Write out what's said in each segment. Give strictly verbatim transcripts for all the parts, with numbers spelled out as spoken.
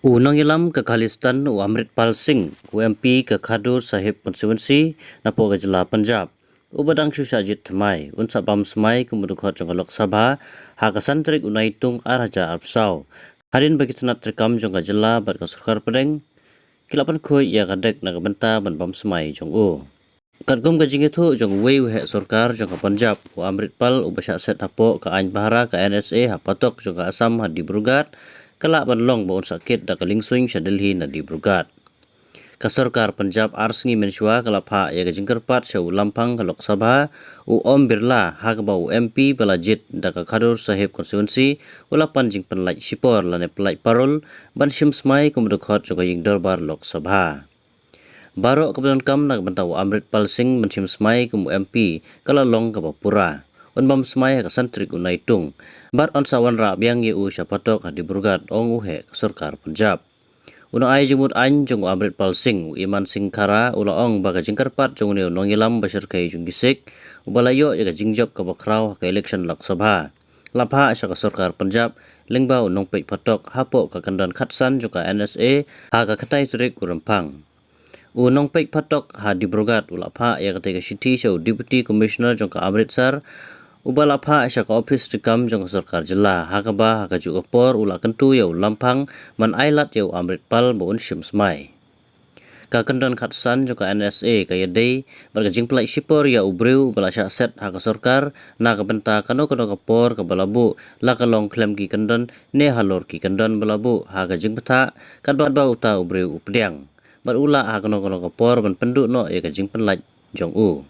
U nongïalam ka Khalistan, u Amritpal Singh, u M P ka Khadur Sahib Constituency, napoh ka jylla Punjab, uba dang shu shah jied thymmai, un sa bam smai kum u dkhot jong ka Lok Sabha ha ka san tarik u Naitung ar hajar arphew saw, hadien ba ki tnat treikam jong ka jylla bad ka sorkar pdeng ki la pynkhuid ïa ka dek na ka bynta ban bam smai jong u. Katkum ka jingïathuh jong uwei u heh sorkar jong ka Punjab, u Amritpal, uba shah set hapoh ka aiñ bhara ka N S A ha phatok jong ka Assam ha Dibrugarh, ka lah ban long ba un sah kit da ka liengsuiñ sha Delhi na Dibrugarh. Ka sorkar Punjab ar sngi mynshuwa ka la phah ïa ka jingkyrpad sha u lamphang ka Lok Sabha, u Om Birla, ha kaba u M P ba la jied da ka Khadur Sahib Constituency u la pan jingpynlait shipor lane pynlait parole ban shim smai kum u dkhot jong ka ïing dorbar Lok Sabha. Baroh kaba donkam na ka bynta u Amritpal Singh ban shim smai kum u M P ka la long kaba pura. Un bam smai ha ka san tarik u Naitung bad un sa wanrah biang ïa u sha phatok ha Dibrugarh, ong u heh ka sorkar Punjab. U nongai jingmut aiñ jong u Amritpal Singh, u Iman Singh Khara, u la ong ba ka jingkyrpad jong une u nongïalam ba shyrkhei jong ki Sikh, uba la ïoh ïa ka jingjop kaba khraw ha ka election Lok Sabha, la phah sha ka sorkar Punjab lyngba u nongpeit phatok hapoh ka kyndon khatsan jong ka N S A ha ka khyndai tarik u Rymphang. U nongpeit phatok ha Dibrugarh u la phah ïa katei ka shithi sha u Deputy Commissioner jong ka Amritsar, uba la phah sha ka ophis treikam jong ka sorkar jylla, ha kaba ha kajuh ka por u la kyntu ïa u lamphang ban ailad ïa u Amritpal ba un shim smai. Ka kyndon khatsan jong ka N S A ka ïadei bad ka jingpynlait shipor ïa u briew uba la shah set ha ka sorkar na ka bynta kano kano ka por kaba la buh, la ka long khlem ki kyndon ne halor ki kyndon ba la buh ha ka jingbthah, katba uta u briew u pdiang bad u lah ha kano kano ka por ban pynduh noh ïa ka jingpynlait jong u.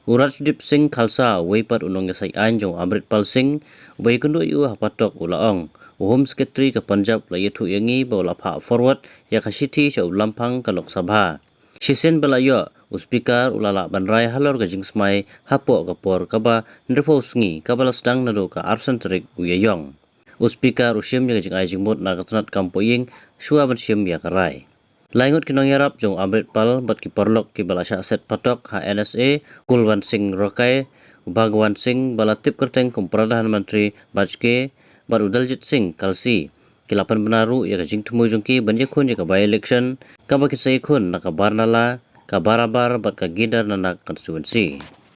U Rajdeep Singh Khalsa, uwei pat u nongïasaid aiñ jong u Amritpal Singh, uba ïakynduh ïa u ha phatok, u la ong, u Home Secretary ka Punjab u la ïathuh ïa ngi ba u la phah forward ïa ka shithi sha u lamphang ka Lok Sabha. Shisien ba la ïoh, u Speaker u la lah ban rai halor ka jingsmai hapoh ka por kaba hynriewphew sngi kaba la sdang naduh ka arphew san tarik u Ïaïong. U Speaker u shim ïa ka jingai jingmut na ka tnat kam poh ïing shuwa ban shim ïa ka rai. Lai ngut ki nongïarap jong u Amritpal bad ki paralok kiba la shah set phatok ha N S A, Kulwant Singh Rokai, u Bhagwant Singh ba la tip kyrteng kum Pradhan Mantri Bajpayee bad u Daljit Singh Kalsi, ki la pynbna ruh ïa ka jingthmu jong ki ban ïakhun ïa ka by-election kaba kin sa ïakhun na ka Barnala, ka Barabar bad ka Gidar Nanak constituency.